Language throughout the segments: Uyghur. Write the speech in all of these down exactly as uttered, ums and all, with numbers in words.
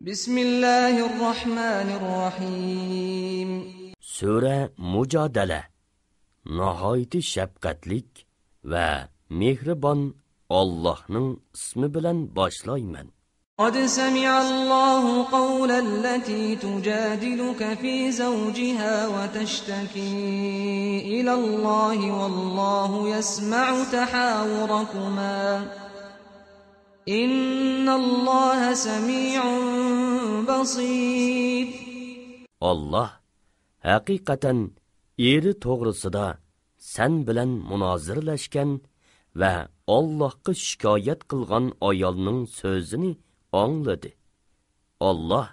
بسم الله الرحمن الرحيم. سۈرە مۇجادىلە. ناھايىتى شەپقەتلىك ۋە مېھرىبان ئاللاھنىڭ ئىسمى بىلەن باشلايمەن. قد سمع الله قول التي تجادلك في زوجها وتشتكي إلى الله والله يسمع تحاوركما إن الله سميع بصير. ئاللاھ ھەقىقەتەن ئېرى توغرىسىدا سەن بىلەن مۇنازىرىلەشكەن ۋە ئاللاھقا شىكايەت قىلغان ئايالنىڭ سۆزىنى ئاڭلىدى. ئاللاھ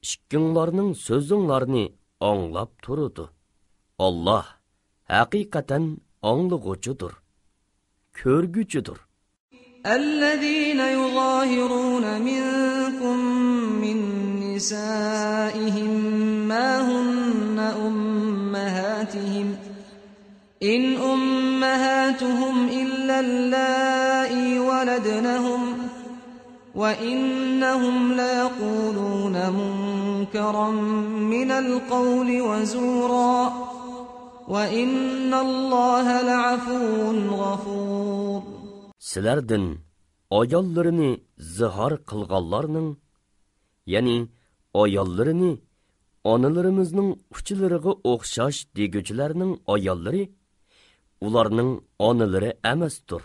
ئىككىڭلارنىڭ سۆزۈڭلارنى ئاڭلاپ تۇرىدۇ. ئاللاھ ھەقىقەتەن ئاڭلىغۇچىدۇر، كۆرگۈچىدۇر. الذين يظاهرون منكم من نسائهم ما هن أمهاتهم إن أمهاتهم إلا اللائي ولدنهم وإنهم ليقولون منكرا من القول وزورا وإن الله لعفو غفور. سىلەردىن ئاياللىرىنى زىھار قىلغانلارنىڭ، يەنى ئاياللىرىنى ئانىلىرىمىزنىڭ ئۇچىلىرىغا ئوخشاش دېگۈچىلەرنىڭ ئاياللىرى ئۇلارنىڭ ئانىلىرى ئەمەستۇر.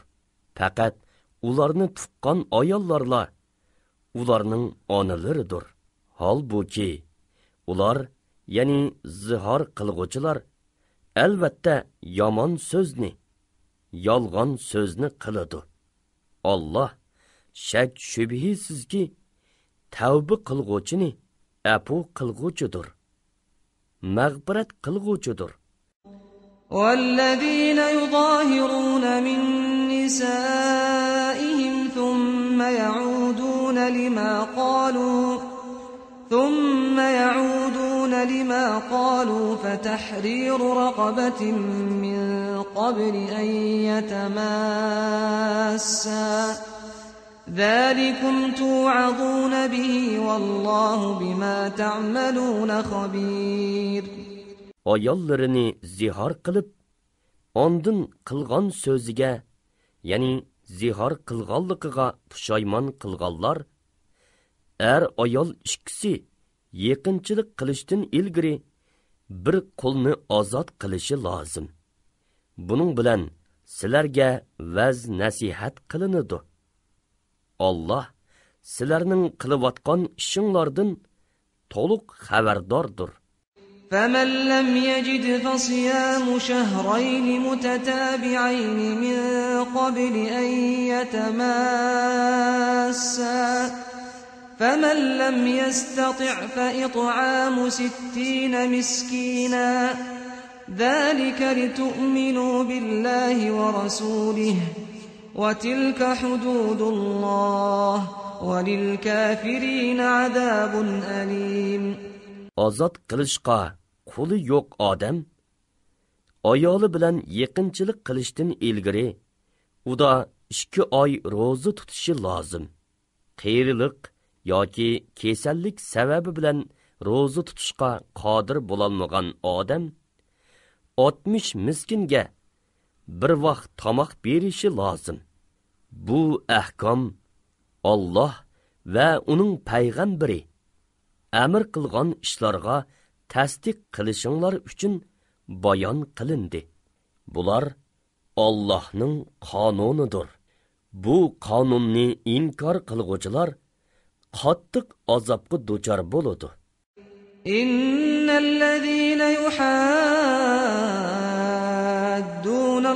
پەقەت ئۇلارنى تۇغقان ئاياللارلا ئۇلارنىڭ ئانىلىرىدۇر. ھالبۇكى، ئۇلار، يەنى زىھار قىلغۇچىلار، ئەلۋەتتە يامان سۆزنى، يالغان سۆزنى قىلىدۇ. ئاللاھ شەك-شۈبھىسىزكى، تەۋبە قىلغۇچىنى ئەپۇ قىلغۇچىدۇر، مەغپىرەت قىلغۇچىدۇر. والذين يظاهرون من نسائهم ثم يعودون لما قالوا ثم يعودون لما قالوا فتحرير رقبة من قبل أن يتماسا ذلكم توعظون به والله بما تعملون خبير. ئاياللىرىنى زىھار قىلىپ، ئاندىن قىلغان سۆزىگە، يەنى زىھار قىلغانلىقىغا پۇشايمان قىلغانلار، ئەر-ئايال ئىككىسى يېقىنچىلىق قىلىشتىن ئىلگىرى بىر قۇلنى ئازاد قىلىشى لازىم. بۇنىڭ بىلەن سىلەرگە ۋەز-نەسىھەت قىلىنىدۇ. ئاللاھ سىلەرنىڭ قىلىۋاتقان ئىشىڭلاردىن تولۇق خەۋەرداردۇر. فمن لم يجد فصيام شهرين متتابعين من قبل أن يتماسا فمن لم يستطع فإطعام ستين مسكينا ذلك لتؤمنوا بالله ورسوله وتلك حدود الله وللكافرين عذاب أليم. ئازاد قىلىشقا قۇلى يوق ئادەم ئايالى بىلەن يېقىنچىلىق قىلىشتىن ئىلگىرى ئۇدا ئىككى ئاي روزا تۇتۇشى لازىم. قېرىلىق ياكى كېسەللىك سەۋەبى بىلەن روزا تۇتۇشقا قادىر بولالمىغان ئادەم ئاتمىش مىسكىنگە بىر ۋاق تاماق بېرىشى لازىم. بۇ ئەھكام ئاللاھ ۋە ئۇنىڭ پەيغەمبىرى ئەمىر قىلغان ئىشلارغا تەستىق قىلىشىڭلار ئۈچۈن بايان قىلىندى. بۇلار ئاللاھنىڭ قانۇنىدۇر. بۇ قانۇننى ئىنكار قىلغۇچىلار قاتتىق ئازابقا دۇچار بولىدۇ. إن الذين يحادون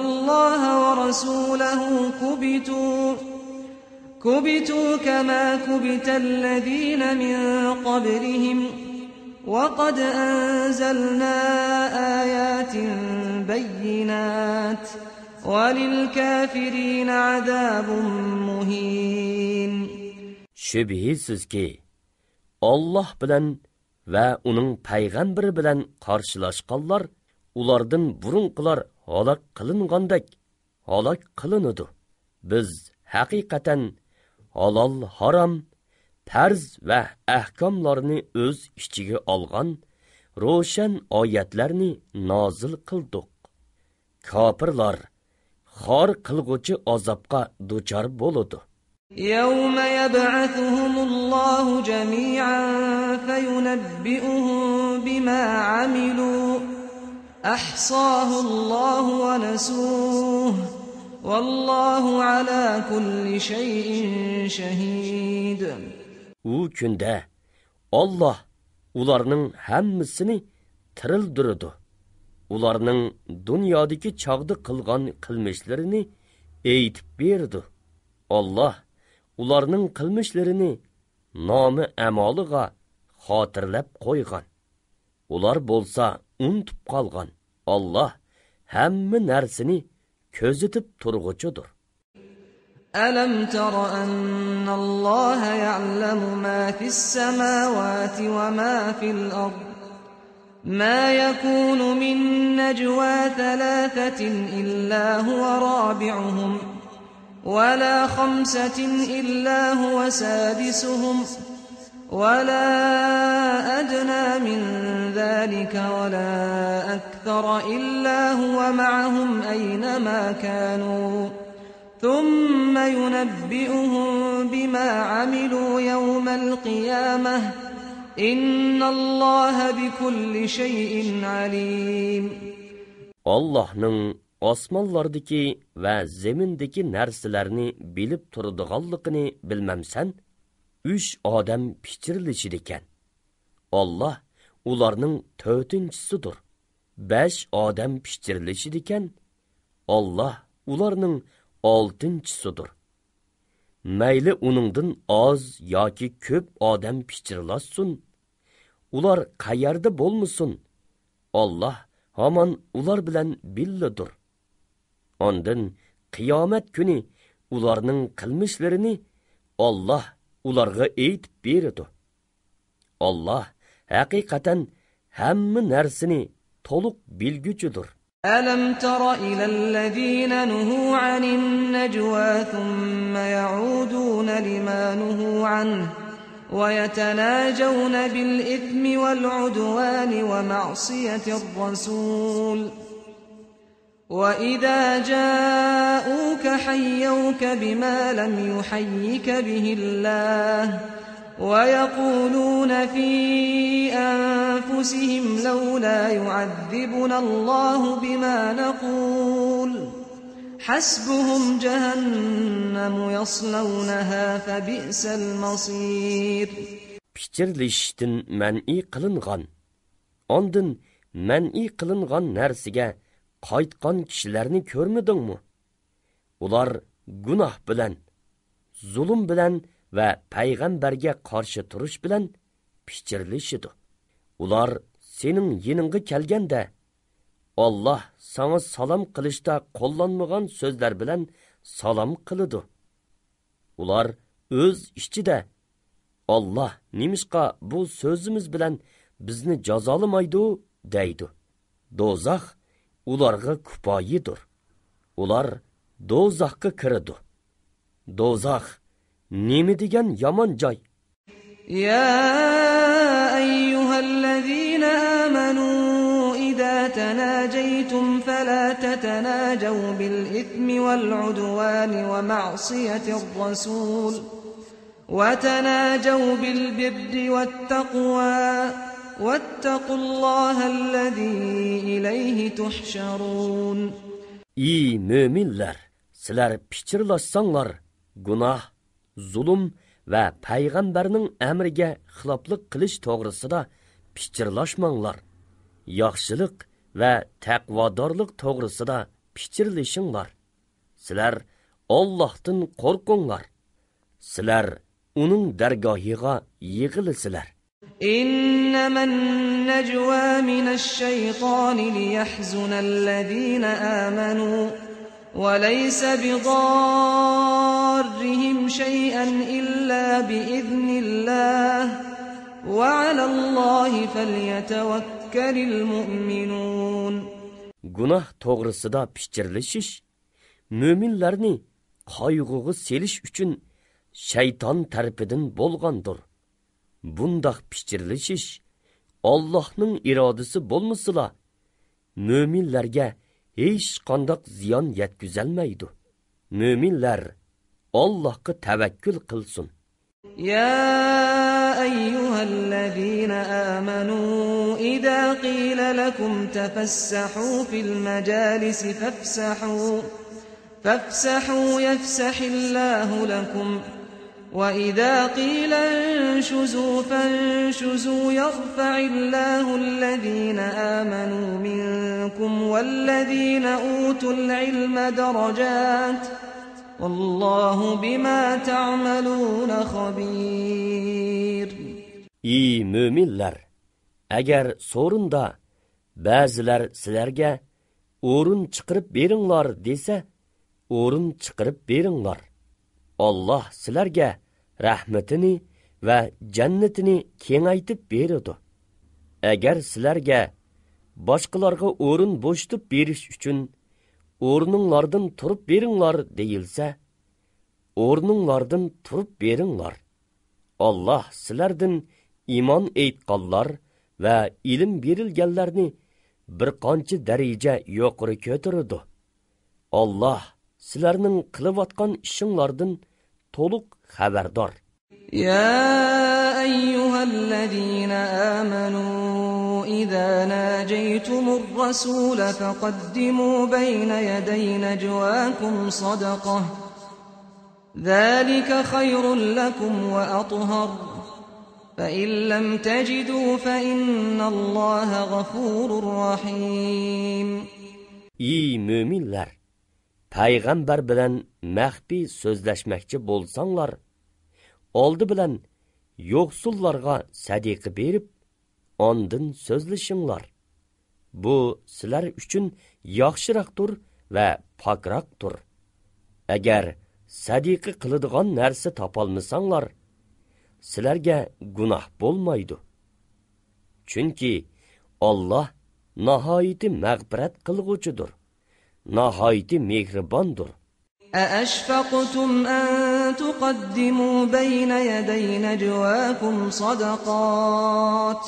الله ورسوله كبتوا كبتوا كما كبت الذين من قبلهم وقد أنزلنا آيات بينات وللكافرين عذاب مهين. شۈبھىسىزكى، ئاللاھ بىلەن ۋە ئۇنىڭ پەيغەمبىرى بىلەن قارشىلاشقانلار ئۇلاردىن بۇرۇنقىلار ھالاك قىلىنغاندەك ھالاك قىلىنىدۇ. بىز ھەقىقەتەن ھالال-ھارام، پەرز ۋە ئەھكاملارنى ئۆز ئىچىگە ئالغان روشەن ئايەتلەرنى نازىل قىلدۇق. كاپىرلار خار قىلغۇچى ئازابقا دۇچار بولىدۇ. يوم يبعثهم الله جميعا فينبئهم بما عملوا أحصاه الله ونسوه والله على كل شيء شهيد. ئۇ كۈندە ئاللاھ ئۇلارنىڭ ھەممىسىنى تىرىلدۈرىدۇ. ئۇلارنىڭ دۇنيادىكى چاغدا قىلغان قىلمىشلىرىنى ئېيتىپ بېرىدۇ. ئاللاھ ئۇلارنىڭ قىلمىشلىرىنى نامە ئەمالىغا خاتىرىلەپ قويغان. ئۇلار بولسا ئۇنتۇپ قالغان. ئاللاھ ھەممە نەرسىنى كۆزىتىپ تۇرغۇچىدۇر. ألم تر أن الله يعلم ما في السماوات وما في الأرض ما يكون من نجوى ثلاثة إلا هو رابعهم ولا خمسة إلا هو سادسهم ولا أدنى من ذلك ولا أكثر إلا هو معهم أينما كانوا ثم ينبئهم بما عملوا يوم القيامة إن الله بكل شيء عليم. ئاللاھنىڭ ئاسمانلاردىكى ۋە زېمىندىكى نەرسىلەرنى بىلىپ تۇرىدىغانلىقىنى بىلمەمسەن؟ ئۈچ ئادەم پىچىرلىشىدىكەن. ئاللاھ ئۇلارنىڭ تۆتىنچىسىدۇر. بەش ئادەم پىچىرلىشىدىكەن. ئاللاھ ئۇلارنىڭ ئالتىنچىسىدۇر. مەيلى ئۇنىڭدىن ئاز ياكى كۆپ ئادەم پىچىرلاشسۇن، ئۇلار قەيەردە بولمىسۇن، ئاللاھ ھامان ئۇلار بىلەن بىللىدۇر. ئاندىن قىيامەت كۈنى ئۇلارنىڭ قىلمىشلىرىنى ئاللاھ ئۇلارغا ئېيتىپ بېرىدۇ. ئاللاھ ھەقىقەتەن ھەممە نەرسىنى تولۇق بىلگۈچىدۇر. ألم تر إلى الذين نهوا عن النجوى ثم يعودون لما نهوا عنه ويتناجون بالإثم والعدوان ومعصية الرسول وإذا جاءوك حيوك بما لم يحيك به الله ويقولون في أنفسهم لولا يعذبنا الله بما نقول حسبهم جهنم يصلونها فبئس المصير. پىچىرلىشىشتىن مەنئى قىلىنغان، ئاندىن مەنئى قىلىنغان نەرسىگە قايتقان كىشىلەرنى كۆرمىدىڭمۇ؟ ئۇلار گۇناھ بىلەن، زۇلۇم بىلەن ۋە پەيغەمبەرگە قارشى تۇرۇش بىلەن پىچىرلىشىدۇ. ئۇلار سېنىڭ يېنىڭغا كەلگەندە، ئاللاھ ساڭا سالام قىلىشتا قوللانمىغان سۆزلەر بىلەن سالام قىلىدۇ. ئۇلار ئۆز ئىچىدە، ئاللاھ نېمىشقا بۇ سۆزىمىز بىلەن بىزنى جازالىمايدۇ؟ دەيدۇ. دوزاخ ئۇلارغا كۇپايىدۇر. ئۇلار دوزاخقا كىرىدۇ. دوزاخ نېمە دېگەن يامان جاي! يا أيها الذين آمنوا إذا تناجيتم فلا تتناجوا بالإثم والعدوان ومعصية الرسول وتناجوا بالبر والتقوى واتقوا الله الذي إليه تحشرون. ئى مۆمىنلەر، سىلەر پىچىرلاشساڭلار، گۇناھ، زۇلۇم ۋە پەيغەمبەرنىڭ ئەمرىگە خىلاپلىق قىلىش توغرىسىدا پىچىرلاشماڭلار. ياخشىلىق ۋە تەقۋادارلىق توغرىسىدا پىچىرلىشىڭلار. سىلەر ئاللاھتىن قورقۇڭلار. سىلەر ئۇنىڭ دەرگاھىغا يىغىلىسىلەر. إنما النجوى من الشيطان ليحزن الذين آمنوا وليس بضارهم شيئا إلا بإذن الله وعلى الله فليتوكل المؤمنون. گۇناھ توغرىسىدا پىچىرلىشىش مۆمىنلەرنى قايغۇغا سېلىش ئۈچۈن شەيتان تەرىپىدىن بولغاندۇر. بۇنداق پىچىرلىشىش ئاللاھنىڭ ئىرادىسى بولمىسىلا، مۆمىنلەرگە ھېچقانداق زىيان يەتكۈزەلمەيدۇ. مۆمىنلەر ئاللاھقا تەۋەككۈل قىلسۇن. يا أيها الذين آمنوا إذا قيل لكم تفسحوا في المجالس فافسحوا، فافسحوا يفسح الله لكم، وإذا قيل انشزوا فانشزوا يرفع الله الذين آمنوا منكم والذين أوتوا العلم درجات، والله بما تعملون خبير. ئى مۆمىنلەر! ئەگەر سورۇندا بەزىلەر سىلەرگە «ئورۇن چىقىرىپ بېرىڭلار» دېسە، ئورۇن چىقىرىپ بېرىڭلار. ئاللاھ سىلەرگە رەھمىتىنى ۋە جەننىتىنى كېڭەيتىپ بېرىدۇ. ئەگەر سىلەرگە باشقىلارغا ئورۇن بوشىتىپ بېرىش ئۈچۈن «ئورنۇڭلاردىن تۇرۇپ بېرىڭلار» دېيىلسە، ئورنۇڭلاردىن تۇرۇپ بېرىڭلار. ئاللاھ سىلەردىن ئىمان ئېيتقانلار ۋە ئىلىم بېرىلگەنلەرنى بىر قانچە دەرىجە يۇقىرى كۆتۈرىدۇ. ئاللاھ سىلەرنىڭ قىلىۋاتقان ئىشىڭلاردىن تولۇق خەۋەردار. يا أيها الذين آمنوا إذا ناجيتم الرسول فقدموا بين يدي نجواكم صدقة، ذلك خير لكم وأطهر، فإن لم تجدوا فإن الله غفور رحيم. ئى مۆمىنلەر! پەيغەمبەر بىلەن مەخپىي سۆزلەشمەكچى بولساڭلار، ئالدى بىلەن يوقسۇللارغا سەدىقە بېرىپ، ئاندىن سۆزلىشىڭلار. بۇ سىلەر ئۈچۈن ياخشىراقتۇر ۋە پاكراقتۇر. ئەگەر سەدىقە قىلىدىغان نەرسە تاپالمىساڭلار، سىلەرگە گۇناھ بولمايدۇ. چۈنكى ئاللاھ ناھايىتى مەغپىرەت قىلغۇچىدۇر، ناھايىتى مېھرىباندۇر. أأشفقتم أن تقدموا بين يدي نجواكم صدقات،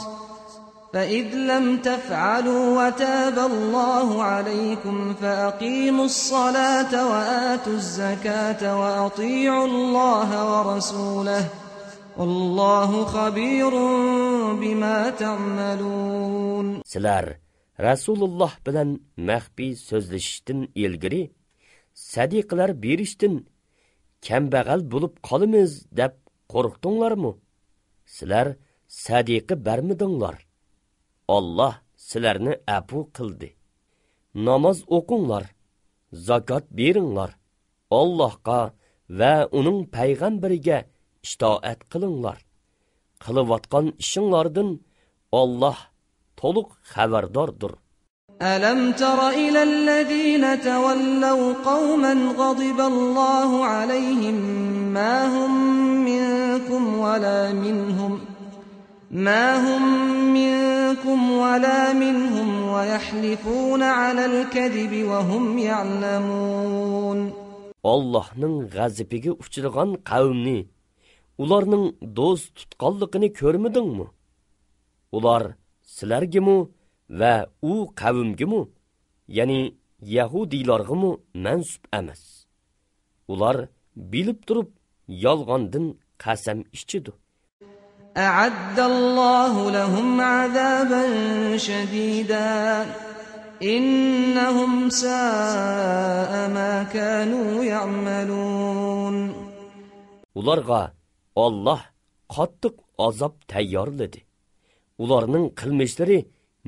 فإذ لم تفعلوا وتاب الله عليكم فأقيموا الصلاة وآتوا الزكاة وأطيعوا الله ورسوله، والله خبير بما تعملون. سىلەر رەسۇلۇللاھ بىلەن مەخپىي سۆزلىشىشتىن ئىلگىرى سەدىقىلەر بېرىشتىن كەمبەغەل بولۇپ قالىمىز دەپ قورقتۇڭلارمۇ؟ سىلەر سەدىقە بەرمىدىڭلار. ئاللاھ سىلەرنى ئەپۇ قىلدى. ناماز ئوقۇڭلار، زاكات بېرىڭلار، ئاللاھقا ۋە ئۇنىڭ پەيغەمبىرىگە ئىتائەت قىلىڭلار. قىلىۋاتقان ئىشىڭلاردىن ئاللاھ تولۇق خەۋەرداردۇر. ألم تر إلى الذين تولوا قوما غضب الله عليهم ما هم منكم ولا منهم، ما هم منكم ولا منهم ويحلفون على الكذب وهم يعلمون. ئاللاھنىڭ غەزىپىگە ئۇچرىغان قەۋمنى، ئۇلارنىڭ دوست تۇتقانلىقىنى كۆرمىدىڭمۇ؟ ئۇلار سىلەرگىمۇ ۋە ئۇ قەۋمگىمۇ، يەنى يەھۇدىيلارغىمۇ مەنسۇپ ئەمەس. ئۇلار بىلىپ تۇرۇپ يالغاندىن قەسەم ئىچىدۇ. أعد الله لهم عذابا شديدا إنهم ساء ما كانوا يعملون. ئۇلارغا ئاللاھ قاتتىق ئازاب تەييارلىدى. ئۇلارنىڭ قىلمىشلىرى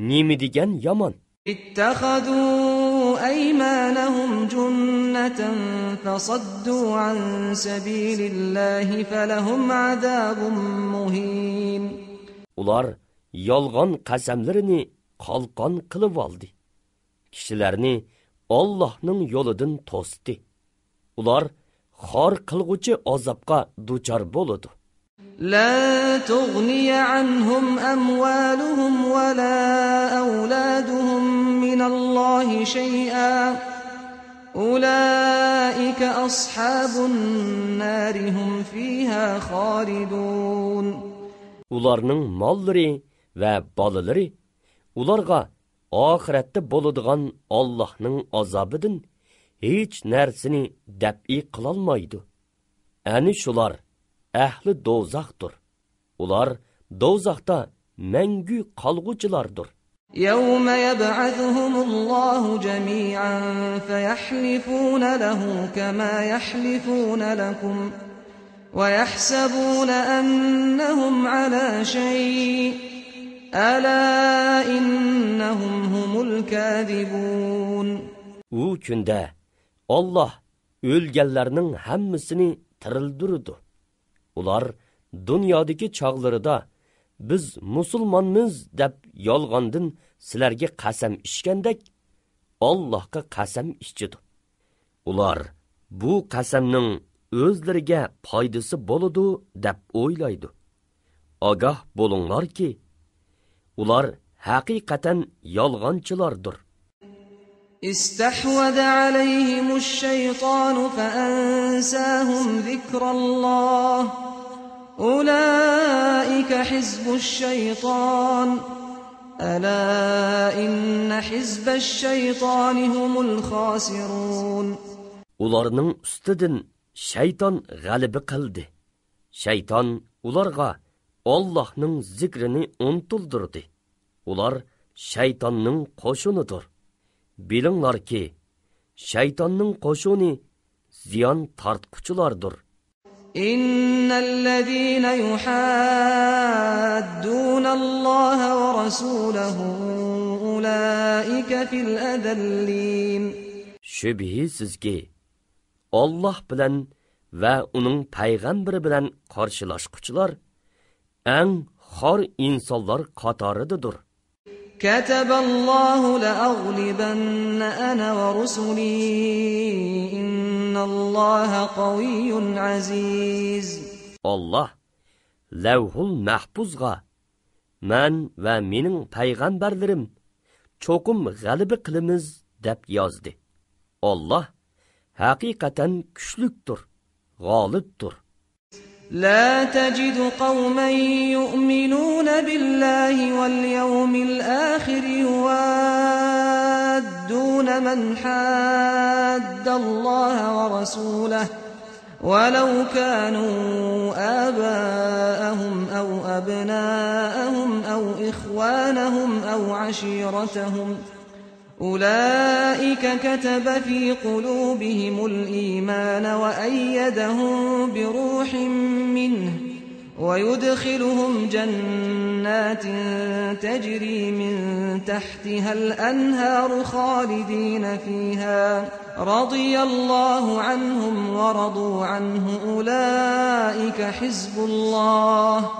نېمە دېگەن يامان! اتخذوا أيمانهم جنة فصدوا عن سبيل الله فلهم عذاب مهين. ئۇلار يالغان قەسەملىرىنى قالقان قىلىۋالدى. كىشىلەرنى ئاللاھنىڭ يولىدىن توستى. ئۇلار خار قىلغۇچى ئازابقا دۇچار بولىدۇ. لن تغني عنهم أموالهم ولا أولادهم من الله شيئا أولئك أصحاب النار هم فيها خالدون. ئۇلارنىڭ ماللىرى ۋە بالىلىرى ئۇلارغا ئاخىرەتتە بولىدىغان ئاللاھنىڭ ئازابىدىن ھېچ نەرسىنى دەپئى قىلالمايدۇ. ئەنە شۇلار ئەھلى دوزاختۇر. ئۇلار دوزاختا مەڭگۈ قالغۇچىلاردۇر. يوم يبعثهم الله جميعا فيحلفون له كما يحلفون لكم ويحسبون أنهم على شيء، ألا إنهم هم الكاذبون. ئۇ كۈندە ئاللاھ ئۆلگەنلەرنىڭ ھەممىسىنى تىرىلدۈرىدۇ. ئۇلار دۇنيادىكى چاغلىرىدا، «بىز مۇسۇلمانمىز» دەپ يالغاندىن سىلەرگە قەسەم ئىچكەندەك، ئاللاھقا قەسەم ئىچىدۇ. ئۇلار بۇ قەسەمنىڭ ئۆزلىرىگە پايدىسى بولىدۇ دەپ ئويلايدۇ. ئاگاھ بولۇڭلاركى، ئۇلار ھەقىقەتەن يالغانچىلاردۇر. استحوذ عليهم الشيطان فأنساهم ذكر الله، أولئك حزب الشيطان، ألا إن حزب الشيطان هم الخاسرون. ئۇلارنىڭ ئۈستىدىن شەيتان غەلىبە قىلدى. شەيتان ئۇلارغا ئاللاھنىڭ زىكرىنى ئۇنتۇلدۇردى. ئۇلار شەيتاننىڭ قوشۇنىدۇر. بىلىڭلاركى، شەيتاننىڭ قوشۇنى زىيان تارتقۇچىلاردۇر. إن الذين يحادون الله ورسوله أولئك في الأذلين. شۈبھىسىزكى، ئاللاھ بىلەن ۋە ئۇنىڭ پەيغەمبىرى بىلەن قارشىلاشقۇچىلار ئەڭ خار ئىنسانلار قاتارىدىدۇر. كتب الله لأغلبن أنا ورسلي إن الله قوي عزيز. ئاللاھ لەۋھۇل مەھپۇزغا، «مەن ۋە مېنىڭ پەيغەمبەرلىرىم چوقۇم غەلىبە قىلىمىز» دەپ يازدى. ئاللاھ ھەقىقەتەن كۈچلۈكتۇر، غالىبتۇر. لا تجد قوما يؤمنون بالله واليوم الآخر يوادون من حاد الله ورسوله ولو كانوا آباءهم أو أبناءهم أو إخوانهم أو عشيرتهم، أولئك كتب في قلوبهم الإيمان وأيدهم بروح منه، ويدخلهم جنات تجري من تحتها الأنهار خالدين فيها، رضي الله عنهم ورضوا عنه، أولئك حزب الله،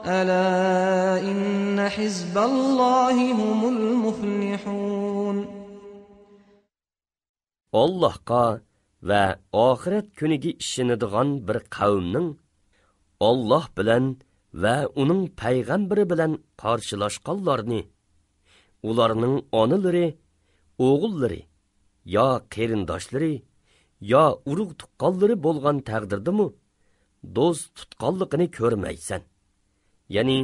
ألا إن حزب الله هم المفلحون. ئاللاھقا ۋە ئاخىرەت كۈنىگە ئىشىنىدىغان بىر قەۋمنىڭ ئاللاھ بىلەن ۋە ئۇنىڭ پەيغەمبىرى بىلەن قارشىلاشقانلارنى، ئۇلارنىڭ ئانىلىرى، ئوغۇللىرى، يا قېرىنداشلىرى، يا ئۇرۇق-تۇغقانلىرى بولغان تەقدىردىمۇ، دوست تۇتقانلىقىنى كۆرمەيسەن. يەنى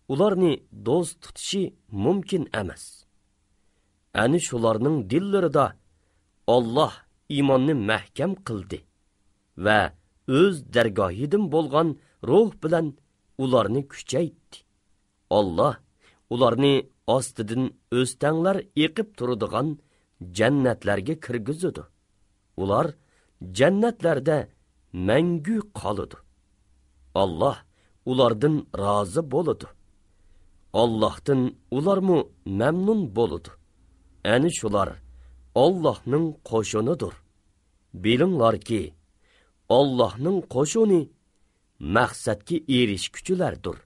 ئۇلارنى دوست تۇتۇشى مۇمكىن ئەمەس. ئەنە شۇلارنىڭ دىللىرىدا ئاللاھ ئىماننى مەھكەم قىلدى ۋە ئۆز دەرگاھىدىن بولغان روھ بىلەن ئۇلارنى كۈچەيتتى. ئاللاھ ئۇلارنى ئاستىدىن ئۆستەڭلەر ئېقىپ تۇرىدىغان جەننەتلەرگە كىرگۈزىدۇ. ئۇلار جەننەتلەردە مەڭگۈ قالىدۇ. ئاللاھ ئۇلاردىن رازى بولىدۇ. ئاللاھتىن ئۇلارمۇ مەمنۇن بولىدۇ. ئەنە شۇلار ئاللاھنىڭ قوشۇنىدۇر. بىلىڭلاركى، ئاللاھنىڭ قوشۇنى مەقسەتكە ئېرىشكۈچىلەردۇر.